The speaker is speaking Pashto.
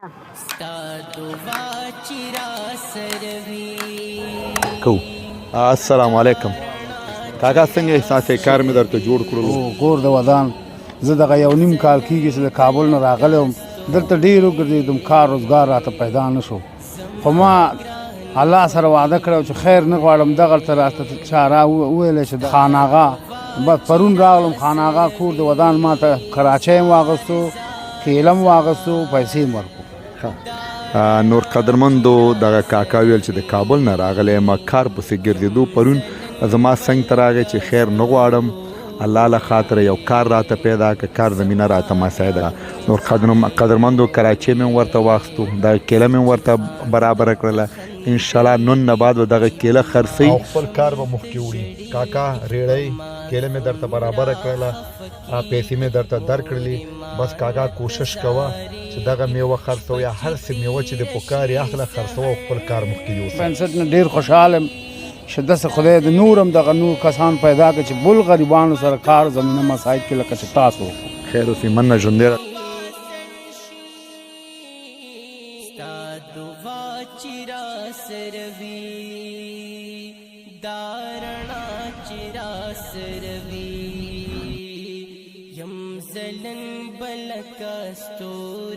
کو السلام علیکم کاکا، څنګه احساس یې؟ کار مې درته جوړ کړلو. کور د ودان. زه دغه یو نیم کال کېږي چې د کابل نه راغلی وم. دلته ډېر وګرځېدم، کار روزګار راته پیدا نه شو، خو ما الله سره وعده کړو چې خیر نه غواړم. دغلته راته چا را وویل چې د خان آغا. بس پرون راغلم، خان آغا کور د ودان. ما ته کراچۍ هم واغستو، کیله هم واغستو، پیسې هم ورکړو. نور قدرمندو، دغه کاکا ویل چې د کابل نه راغلی ما، کار پسې ګرځېدو. پرون زما څنګ ته راغی چې خیر نه غواړم، الله له خاطر یو کار راته پیدا که، کار زمینه راته مساعده. نور قدرمندو، کراچۍ مې ورته واخستو، دا کیله مې ورته برابره کړله. ان شاء الله نن نه بعد به دغه کیله خرڅي او خپل کار به مخکې وړي. کاکا ریړی، کیله مې درته برابره کړله، پیسې مې درته درکړلې. بس کاکا، کوشش کوه چې دغه میوه خرڅو یا هر څه میوه چې د پکار یې اخله، خرڅوه او خپل کار مخکې یوسه. بنسټ نه ډیر خوشحاله یم چې داسې خدای د نورم دغه نور کسان پیدا کړي چې بل غریبانو سره کار زمینه مساعد کړي، لکه چې تاسو وکړو. خیر اوسې، مننه، ژوندی. ستا دعا چې را سره وي، دا رڼا چې را سره وي، یم ځلانده لکه ستوری.